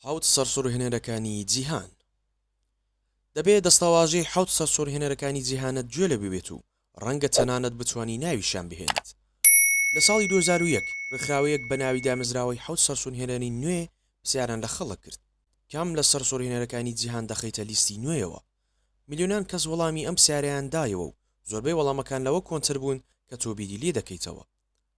حەوت سەرسوڕهێنەرەکانی جیهان. دەبێ دەستەواژەی حەوت سەرسوڕهێنەرەکانی جیهانت گوێ لێ ببێت و ڕەنگە تەنانەت بتوانی ناویشیان بهێنیت. لە ساڵی 2001 ڕێکخراوەیەک بە ناوی دامەزراوەی حەوت سەرسوڕهێنەری نوێ پرسیاریان لە خەڵک کرد، کام لە سەرسوڕهێنەرەکانی جیهان دەخەیتە لیستی نوێیەوە؟ ملیۆنان کەس وەڵامی ئەم پرسیارەیان دایەوە و زۆربەی وەڵامەکان لەوە کۆنتر بوون کە تۆ بیری لێ دەکەیتەوە.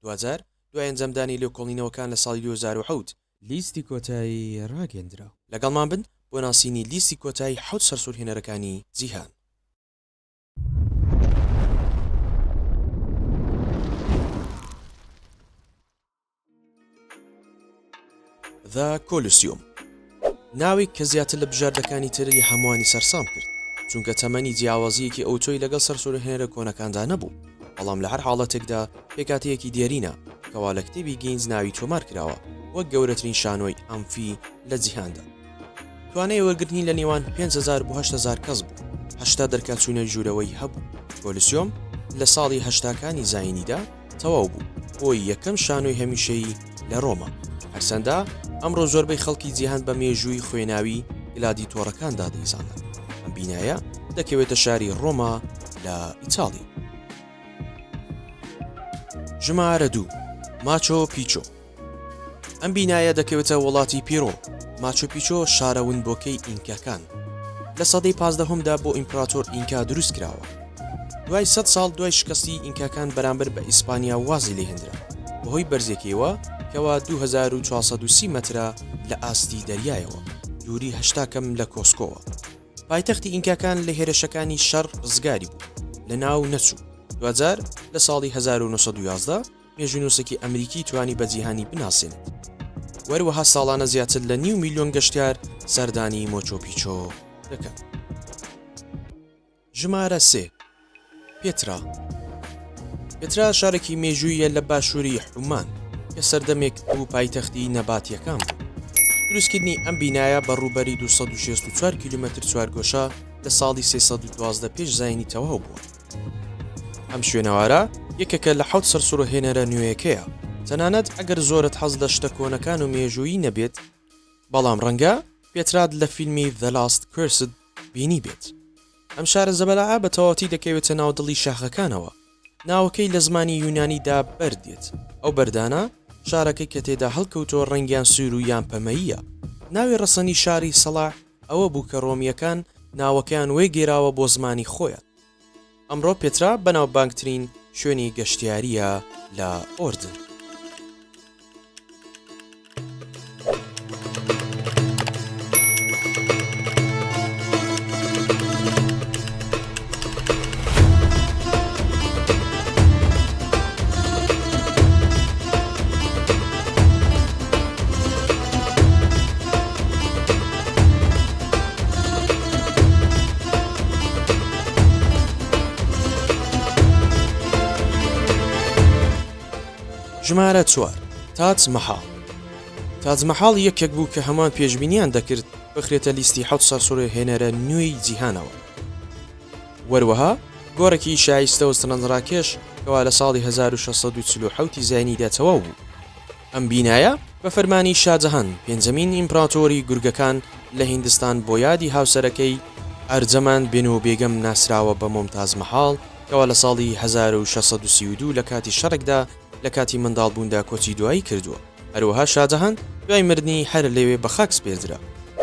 دواجار دوای ئەنجامدانی لێکۆڵینەوەکان لە ساڵی 2007، لیستی کۆتایی ڕاگەندرا. لەگەڵمان بن بۆ ناسینی لیستی کۆتایی حەوت سەرسوڕهێنەرەکانی جیهان. The Colosseum ناوێک کە زیاتر لە بژاردەکانی تر ی هەمووانی سەرسام کرد، چونکە تەمەنی جیاوازییەکی ئەوتۆی لەگەڵ سەرسوڕهێنەرە کۆنەکاندا نەبوو، بەڵام لە هەر حاڵەتێکدا پێکهاتەیەکی دێرینە کەوا لە کتێبی گینز ناوی تۆمار کراوە وەک گەورەترین شانۆی ئەمفی لە جیهاندا. توانای وەرگرتنی لە نێوان 5000 بۆ 8000 کەس بوو، 80 دەرکا چوونە ژوورەوەی هەبوو. کۆلسیۆم لە ساڵی هەشتاکانی زایینیدا تەواو بوو، بۆ یەکەم شانۆی هەمیشەیی لە ڕۆما. هەرچەندە ئەمڕۆ زۆربەی خەڵکی جیهان بە مێژووی خوێناوی گلادیتۆڕەکاندا دەیزانن، ئەم بینایە دەکەوێتە شاری ڕۆما لە ئیتاڵی. ژمارە دوو، ماچۆ پیچۆ. ئەم بینایە دەکەوێتە وڵاتی پیرۆ، ماچۆ پیچۆ شارە ونبووەکەی ئینکاکان. لە سەدەی پازدەهەمدا بۆ ئیمپراتۆر ئینکا دروست کراوە. دوای سەد ساڵ دوای شکستی ئینکاکان بەرامبەر بە ئیسپانیا وازی لێهێنرا بەهۆی بەرزیەکەیەوە کەوا 2430 مەترە لە ئاستی دەریایەوە، دووری 80 کم لە کۆسکۆوە. پایتەختی ئینکاکان لە هێرشەکانی شەڕ ڕزگاری بوو، لەناو نەچوو. دواجار لە ساڵی 1911 مێژوونووسێکی ئەمریکی توانی بە جیهانی بناسێنێت. وەروەها ساڵانە زیاتر لە نیو میلیۆن گەشتیار سەردانی مۆچۆ پیچۆ دەکەن. ژمارە سێ، پێترا پێترا شارێکی مێژوویە لە باشووری عومان کە سەردەمێک بوو پایتەختی نەباتیەکان بوو. دروستکردنی ئەم بینایە بە ڕووبەری 264 کیلومەتر چوارگۆشە لە ساڵی 312 پێش زایینی تەواو بووە. ئەم شوێنەوارە یەکێکە لە حەوت سەرسوڕهێنەرە نوێیەکەیە، تەنانەت ئەگەر زۆرت حەز لە شتە کۆنەکان و مێژوویی نەبێت، بەڵام ڕەنگە پێترات لە فیلمی The Last Crusade بینیبێت. ئەم شارە زەبەلاحە بە تەواوەتی دەکەوێتە ناو دڵی شاخەکانەوە. ناوەکەی لە زمانی یونانیدا بەرد دێت. ئەو بەردانە شارەکەی کە تێدا هەڵکەوتووە ڕەنگیان سوور و یان پەمەییە. ناوی ڕەسەنی شاری سەڵاح ئەوە بوو کە ڕۆمییەکان ناوەکەیان وەرگێراوە بۆ زمانی خۆیان. ئەمڕۆ پێترا بەناوبانگترین شوێنی گەشتیارییە لە ئۆردن. ژمارە چوار، تاج مەحاڵ تاج مەحاڵ یەکێک بوو کە هەمووان پێشبینیان دەکرد بخرێتە لیستی حەوت سەرسوڕهێنەرە نوێی جیهانەوە. وەروەها گۆڕێکی شایستە و سەرنجڕاکێش کەوا لە ساڵی 1647 ی زاینیدا تەواو بوو. ئەم بینایە بە فەرمانی شاجەهان، پێنجەمین ئیمپراتۆری گورگەکان لە هیندستان بۆ یادی هاوسەرەکەی ئەرجەمەند بێنو بێگەم ناسراوە بە مۆمتاز مەحاڵ کەوا لە ساڵی 1632 لە کاتی شەڕێکدا لە کاتی منداڵبووندا کۆچی دوایی کردووە. هەروەها شاجەهان دوای مردنی هەر لەوێ بە خاک سپێردرا.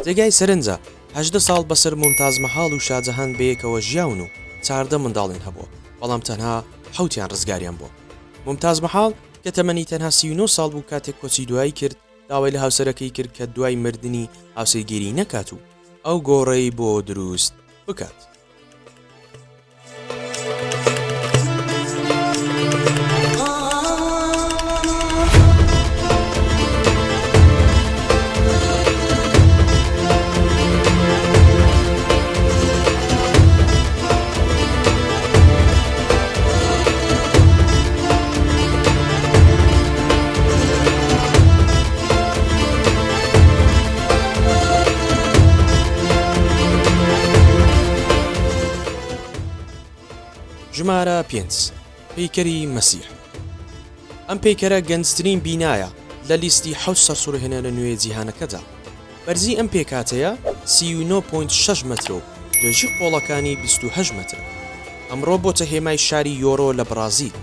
جێگای سەرنجە 18 ساڵ بەسەر مومتاز مەحاڵ و شاجەهان بەیەکەوە ژیاون و 14 منداڵیان هەبووە، بەڵام تەنها حەوتیان ڕزگاریان بووە. مومتاز مەحاڵ کە تەمەنی تەنها 39 ساڵ بوو کاتێک کۆچی دوایی کرد، داوای لە هاوسەرەکەی کرد کە دوای مردنی هاوسەرگیری نەکات و ئەو گۆڕەی بۆ دروست بکات. ژمارە پێنج، پەیکەری مەسیح. ئەم پەیکەرە گەنجترین بینایە لە لیستی حەوت سەرسوڕهێنەرە نوێ جیهانەکەدا. بەرزی ئەم پێکهاتەیە 39 point 6 مەترە و درێژی قۆڵەکانی 28 مەترە. ئەمڕۆ بۆتە هێمای شاری یۆرۆ لە بڕازیل.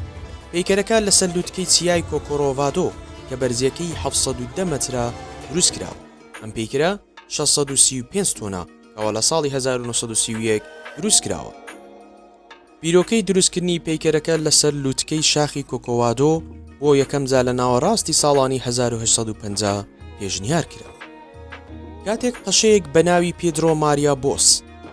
پەیکەرەکە لەسەر لوتکەی چیای کۆکۆرۆڤادۆ کە بەرزییەکەی 710 مەترە دروستکراوە. ئەم پەیکەرە 635 تۆنە کەوا لە ساڵی 1931 دروستکراوە. بیرۆکەی دروستکردنی پەیکەرەکە لەسەر لوتکەی شاخی کۆکۆوادۆ بۆ یەکەم جار لە ناوەڕاستی ساڵانی 1850 پێشنیار کرا. کاتێک قەشەیەک بە ناوی پێدرۆ ماریا بۆس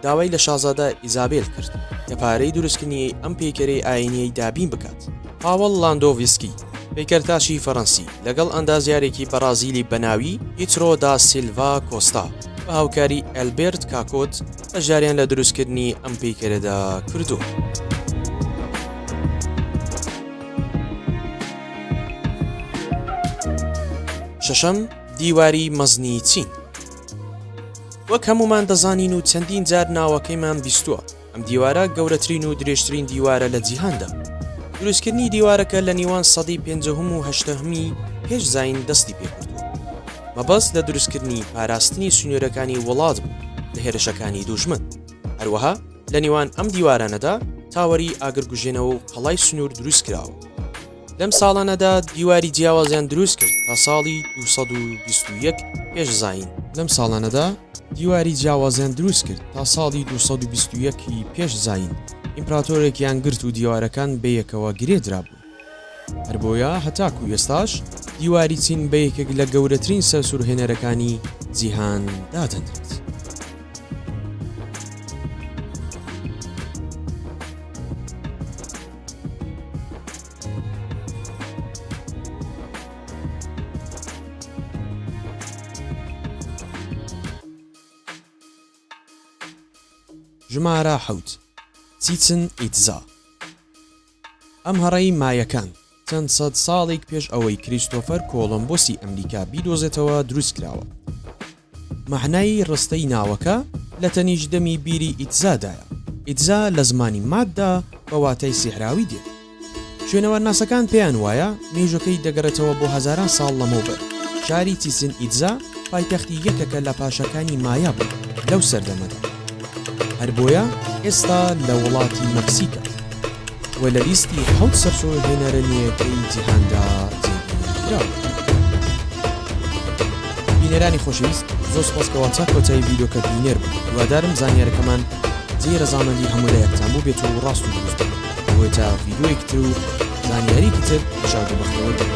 داوای لە شازادە ئیزابێل کرد کە پارەی دروستکردنی ئەم پەیکەرەی ئایینیەی دابین بکات. پاوڵ لاندۆڤسکی، پەیکەرتاشی فەرەنسی، لەگەڵ ئەندازیارێکی بەڕازیلی بە ناوی پیترۆ دا سیلڤا کۆستا بە هاوکاری ئەلبێرت کاکۆت بەشداریان لە دروستکردنی ئەم پەیکەرەدا کردووە. شەشەم، دیواری مەزنی چین. وەک هەموومان دەزانین و چەندین جار ناوەکەیمان بیستووە، ئەم دیوارە گەورەترین و درێژترین دیوارە لە جیهاندا. دروستکردنی دیوارەکە لە نیوان سەدەی پێنجهوم و هەشتهمی پێش زایین دەستی پێکردووە. مەبەست لە دروستکردنی پاراستنی سنوورەکانی وڵات بوو لە هێرشەکانی دوژمن. هەروەها لە نێوان ئەم دیوارانەدا تاوەری ئاگرگوژێنەوە و قەڵای سنوور دروستکراوە. لەم ساڵانەدا دیواری جیاوازیان دروست کرد تا ساڵی 221 پێش زایین. لەم ساڵانەدا دیواری جیاوازیان دروست کرد تا ساڵی 221 ی پێش زایین، ئیمپراتۆرێکیان گرت و دیوارەکان بەیەکەوە گرێ درابوون. هەر بۆیە هەتاکو ئێستاش دیواری چین بە یەکێک لە گەورەترین سەرسورهێنەرەکانی جیهان دادەنرێت. ژمارە حەوت، چیچن ئیتزا. ئەم هەڕەی مایەکان چەند سەد ساڵێک پێش ئەوەی کریستۆفەر کۆڵۆمبۆسی ئەمریکا بیدۆزێتەوە دروستکراوە. مەعنای ڕستەی ناوەکە لە تەنیشت دەمی بیری ئیتزادایە. ئیتزا لە زمانی ماددا بە واتای سیحراوی دێت. شوێنەوارناسەکان پێیان وایە مێژوەکەی دەگەڕێتەوە بۆ هەزاران ساڵ لەمەوبەر. شاری چیچن ئیتزا پایتەختی یەکەکە لە پاشاکانی مایا بوو لەو سەردەمەدا. هەر بۆیە ئێستا لە وڵاتی مەکسیکە و لە لیستی حەوت سەرسوڕهێنەرە نوێیەکەی جیهاندا جێگیر کراوە. بینەرانی خۆشەویست زۆر سوپاس کەوا تا کۆتایی ڤیدیۆکە بینەر بوون هیوادارم زانیارەکەمان جێی ڕەزامەندی هەموو لایەکتان بووبێت و ڕاست و دروست بوو بۆیە تا ڤیدیۆیەکی تر و زانیاریکی تر شاد و بەختەوەر بن.